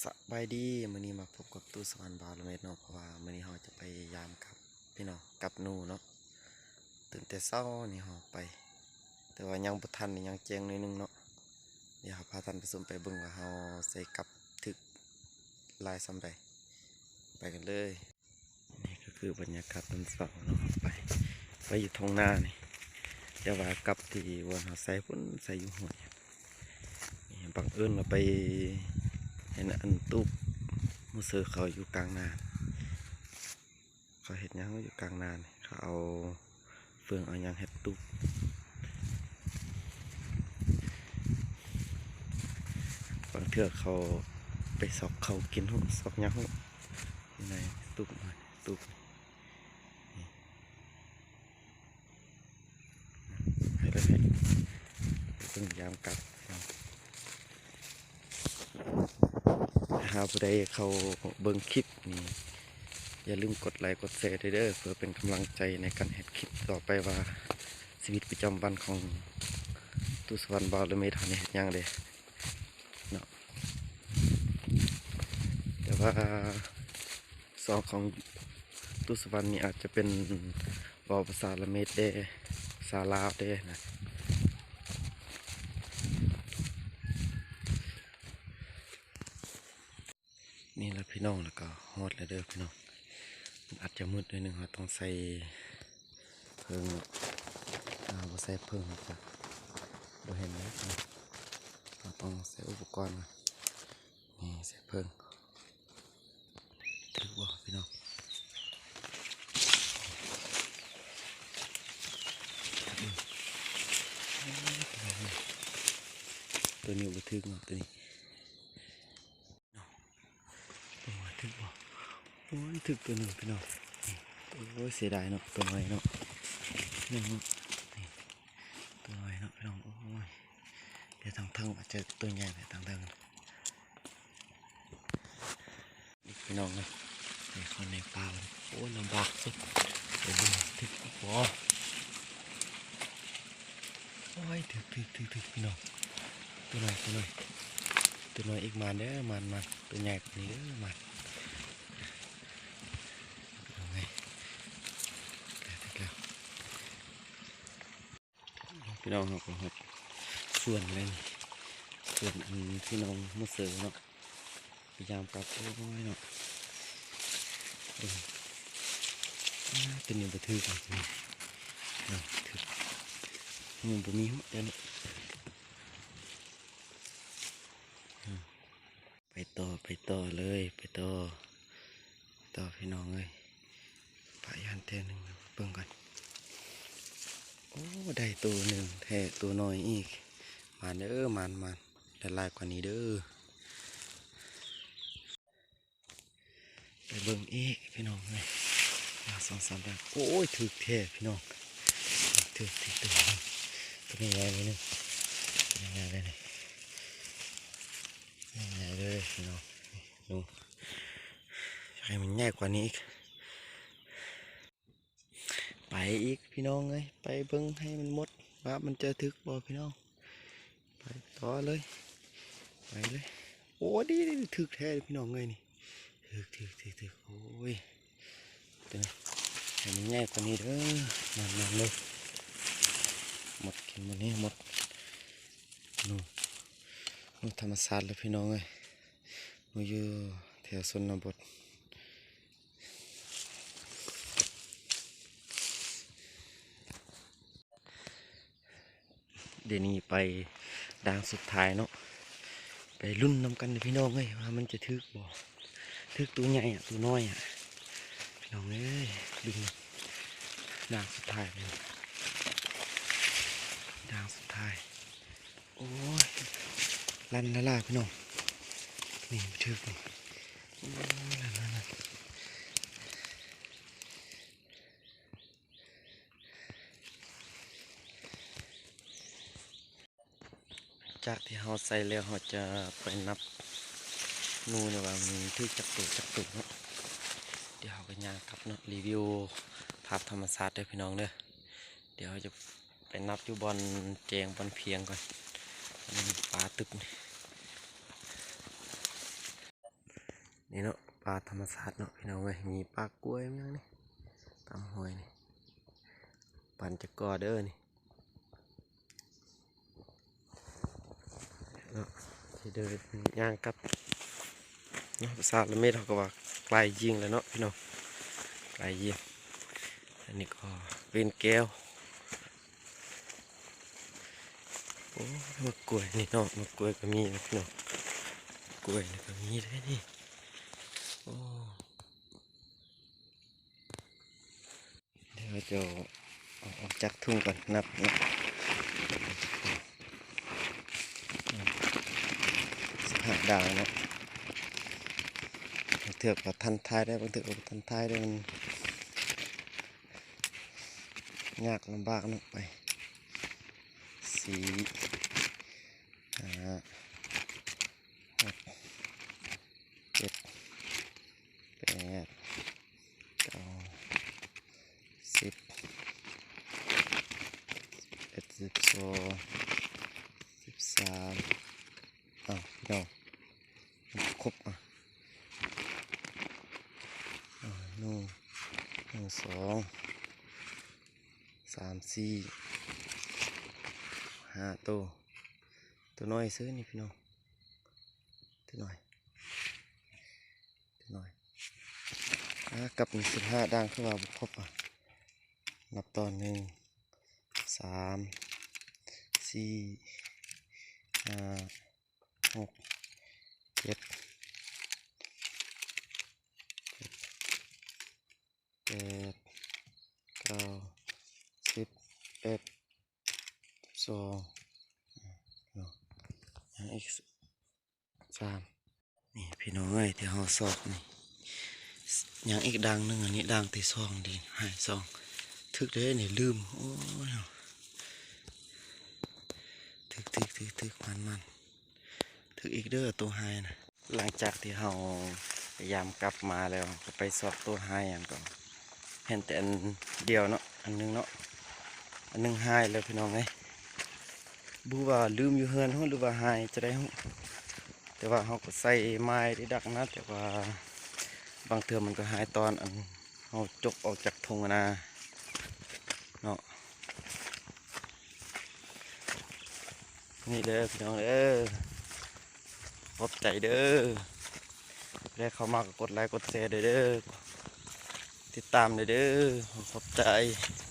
ສະບາຍດີ ມື້ນີ້ມາພົບກັບຕູ້ສະຫວັນ ບ່າວລະເມັດເນາະ ເພາະວ່າມື້ນີ້ເຮົາຈະໄປຢາມກັບພີ່ນ້ອງ ກັບໜູເນາະ. ຕື່ນແຕ່ເຊົ້ານີ້ເຮົາໄປ ແຕ່ວ່າຍັງບໍ່ທັນ ຍັງແຈ້ງໜ້ອຍໜຶ່ງເນາະ. ດຽວເຮົາພາທ່ານຜູ້ຊົມໄປເບິ່ງວ່າເຮົາໃສ່ກັບຖືກຫຼາຍສ່ຳໃດ. ໄປກັນເລີຍ. ນີ້ກໍຄືບັນຍາກາດຕອນເຊົ້າເນາະ ໄປ ໄປຢູ່ທົ່ງນານີ້ ແຕ່ວ່າກັບທີ່ບ່ອນເຮົາໃສ່ພຸ້ນ ໃສ່ຢູ່ຫ້ວຍ. ນີ້ບັງເອີນວ່າໄປເຫັນອັນຕູບໝູເຊີເຂົາຢູ່ກາງນາ. ເຂົາເຮັດຫຍັງຢູ່ກາງນານີ້? ເຂົາເອົາເຟືອງເອົາຫຍັງເຮັດຕູບ. ບາງເທື່ອເຂົາໄປຊອກເຂົ້າກິນຮູ້ ຊອກຫຍັງຮູ້ ຢູ່ໃນຕູບ ຕູບ. ໃຫ້ເບິ່ງ ໃຫ້ເບິ່ງຍາມກັບ. ຖ້າຜູ້ໃດເຂົ້າເບິ່ງຄລິບນີ້ ຢ່າລືມກົດໄລກົດແຊເດີ ເພື່ອເປັນກຳລັງໃຈໃນການເຮັດຄລິບຕໍ່ໄປວ່າ ຊີວິດປະຈຳວັນຂອງຕູ້ສະຫວັນ ບ່າວລະເມັດເຮົານີ້ເຮັດຫຍັງເດ້ເນາະ. ແຕ່ວ່າຊ່ອງຂອງຕູ້ສະຫວັນນີ້ອາດຈະເປັນເວົ້າພາສາລະເມັດເດ້ ພາສາລາວເດ້ນະ. ນີ້ລະພີ່ນ້ອງ ແລ້ວກໍຮອດແລ້ວເດີພີ່ນ້ອງ. ມັນອາດຈະມືດໜ້ອຍໜຶ່ງ ເຮົາຕ້ອງໃສ່ເຜິ້ງເນາະ. ຖ້າເຮົາບໍ່ໃສ່ເຜິ້ງ ເຮົາຈະບໍ່ເຫັນເນາະ. ເຮົາຕ້ອງໃສ່ອຸປະກອນ ນີ້ ໃສ່ເຜິ້ງ. ຖືກບໍ່ພີ່ນ້ອງ? ຕົວນີ້ບໍ່ຖືກເນາະ ຕົວນີ້. ໂອ້ຍ ຖືກບໍ່? ໂອ້ຍ ຖືກຕົວໜຶ່ງພີ່ນ້ອງ. ໂອ້ຍ ເສຍດາຍເນາະ ຕົວນ້ອຍເນາະ. ນີ້ເນາະ ນີ້ ຕົວນ້ອຍເນາະພີ່ນ້ອງ. ໂອ້ຍ ດຽວທາງເທິງອາດຈະຕົວໃຫຍ່ແຫຼະ ທາງເທິງ. ນີ້ພີ່ນ້ອງເອີຍ ໄປເຂົ້າໃນປ່າ ໂອ້ຍ ລຳບາກສຸດ. ໄປເບິ່ງຖືກບໍ່? ໂອ້ຍ ຖືກ ຖືກ ຖືກ ຖືກ ພີ່ນ້ອງ. ຕົວນ້ອຍ ຕົວນ້ອຍ ຕົວນ້ອຍອີກ. ມານເດີ ມານ ມານ. ຕົວໃຫຍ່ກວ່ານີ້ເດີ ມານ. ເອົາໄງ ຖືກແລ້ວ. ພີ່ນ້ອງ ເຮົາກໍຮອດສວນແລ້ວນີ້ ສວນອັນພີ່ນ້ອງໝູເຊີເນາະ ພະຍາຍາມກັບ. ໂອ້ຍເນາະ ເບິ່ງ ອາ ຕົວນີ້ບໍ່ຖືກເນາະ ຖືກ ຍັງບໍ່ມີຫົວໃດນີ້. ອືມ ໄປຕໍ່ ໄປຕໍ່ເລີຍ ໄປຕໍ່ ຕໍ່ພີ່ນ້ອງເອີຍ. ປະຍານແຕ່ໜຶ່ງ ເບິ່ງກ່ອນ. ໂອ້ ໄດ້ໂຕໜຶ່ງແທ້ ໂຕນ້ອຍອີກ. ມານເດີ ມານ ມານ ໄດ້ຫຼາຍກວ່ານີ້ເດີ. ໄປເບິ່ງອີກພີ່ນ້ອງເອີຍ ສອງສາມດາວ. ໂອ້ຍ ຖືກແທ້ພີ່ນ້ອງ ຖືກ ຖືກ ຖືກ. ໂຕນີ້ໃຫຍ່ໜ້ອຍໜຶ່ງ ໂຕນີ້ໃຫຍ່ເລີຍນີ້ ໃຫຍ່ເລີຍພີ່ນ້ອງ. ນີ້ ຢາກໃຫ້ມັນໃຫຍ່ກວ່ານີ້ອີກ. ໄປອີກພີ່ນ້ອງເອີຍ ໄປເບິ່ງໃຫ້ມັນໝົດວ່າມັນຈະຖືກບໍ່ພີ່ນ້ອງ. ໄປຕໍ່ເລີຍ ໄປເລີຍ. ໂອ້ ດີໆ ຖືກແທ້ພີ່ນ້ອງເອີຍນີ້ ຖືກ ຖືກ ຖືກ ຖືກ. ໂອ້ຍ ຕົວນີ້ໃຫ້ມັນໃຫຍ່ກວ່ານີ້ເດີ. ມານໆ ເລີຍ ໝົດ ກິນໝົດນີ້ໝົດ. ໜູ ໜູທຳມະຊາດເລີຍພີ່ນ້ອງເອີຍ ໜູຢູ່ແຖວຊົນນະບົດ. ດຽວນີ້ໄປດ່າງສຸດທ້າຍເນາະ ໄປລຸ້ນນຳກັນເດີພີ່ນ້ອງເອີຍ ວ່າມັນຈະຖືກບໍ່ ຖືກໂຕໃຫຍ່ອະ ໂຕນ້ອຍອະ ພີ່ນ້ອງເອີຍ. ລຸ້ນດ່າງສຸດທ້າຍ ດ່າງສຸດທ້າຍ. ໂອ້ຍ ລັນລະລາພີ່ນ້ອງ ນີ້ບໍ່ຖືກນີ້. ໂອ້ຍ ລັນລະລາ. ຈາກທີ່ເຮົາໃສ່ແລ້ວ ເຮົາຈະໄປນັບໜູນີ້ວ່າມັນຖືກຈັກໂຕ ຈັກໂຕເນາະ. ດຽວເຮົາກໍຍ່າງກັບເນາະ ຣີວິວພາບທຳມະຊາດເດີພີ່ນ້ອງເດີ. ດຽວເຮົາຈະໄປນັບຢູ່ບ່ອນແຈ້ງ ບ່ອນພຽງກ່ອນ ປາຕຶບນີ້. ນີ້ເນາະ ປ່າທຳມະຊາດເນາະພີ່ນ້ອງເອີຍ. ມີປ່າກ້ວຍຫຍັງນີ້ ຕາມຫ້ວຍນີ້. ປັ່ນຈັກກໍເດີນີ້ເນາະ. ຊິເດີນຍ່າງກັບເນາະ ສາມຮ້ອຍເມດ ເຮົາກໍວ່າໄກຍິງແລ້ວເນາະພີ່ນ້ອງ ໄກຍິງ. ອັນນີ້ກໍເປັນແກ້ວ. ໂອ້ ໝາກກ້ວຍນີ້ເນາະ ໝາກກ້ວຍກໍມີນະພີ່ນ້ອງ ກ້ວຍນີ້ກໍມີເດ້ນີ້. ໂອ້ ດຽວເຮົາຈະເອົາອອກຈາກທຸງກ່ອນ ນັບເນາະ ສິບຫ້າດາງເນາະ. ບາງເທື່ອກໍທັນທາຍໄດ້ ບາງເທື່ອກໍບໍ່ທັນທາຍໄດ້ ມັນຍາກລຳບາກເນາະ. ໄປ ສີ່ ຫ້າ ຫົກ ເຈັດ ແປດ ເກົ້າ ສິບ ສິບເອັດ ສິບສອງ ສິບສາມ. ອ້າວ ພີ່ນ້ອງ ມັນບໍ່ຄົບ ອ່ະ ໜຶ່ງ ໜຶ່ງ ສອງ ສາມ ສີ່ ຫ້າໂຕ. ໂຕນ້ອຍຊື່ນີ້ພີ່ນ້ອງ ໂຕນ້ອຍ ໂຕນ້ອຍ. ອ່າ ກັບສິບຫ້າດາງຄືວ່າບໍ່ຄົບ ອ່ະ ນັບຕໍ່ ໜຶ່ງ ສາມ ສີ່ ຫ້າ ຫົກ ເຈັດ ແປດ ເກົ້າ ສິບ ສິບເອັດ ສິບສອງ ເນາະ ຍັງອີກສາມ. ນີ້ພີ່ນ້ອງເອີຍ ທີ່ເຮົາຊອກນີ້ ຍັງອີກດາງໜຶ່ງ. ອັນນີ້ດາງທີສອງເດ້ ຫາຍສອງ. ຖືກເດ້ນີ້ ລືມ ໂອ້ຍ ຖືກ ຖືກ ຖືກ ຖືກ ໝານ ໝານ. ຖືກອີກເດີ ໂຕຫາຍນະ. ຫຼັງຈາກທີ່ເຮົາພະຍາຍາມກັບມາແລ້ວ ກໍໄປຊອກໂຕຫາຍຫຍັງກໍເຫັນແຕ່ອັນດຽວເນາະ ອັນໜຶ່ງເນາະ ອັນໜຶ່ງຫາຍແລ້ວພີ່ນ້ອງເອີຍ. ບໍ່ຮູ້ວ່າລືມຢູ່ເຮືອນເຮົາ ຫຼືວ່າຫາຍຈະໄດ້ຮູ້ ແຕ່ວ່າເຮົາກໍໃສ່ໄມ້ໄດ້ດັກນະ ແຕ່ວ່າບາງເທື່ອມັນກໍຫາຍຕອນອັນເຮົາຈົກອອກຈາກທົ່ງນາເນາະ. ນີ້ເດີພີ່ນ້ອງເດີ ຂອບໃຈເດີ ແລະເຂົ້າມາກໍກົດໄລກົດແຊເດີ ຕິດຕາມເດີ ຂອບໃຈ.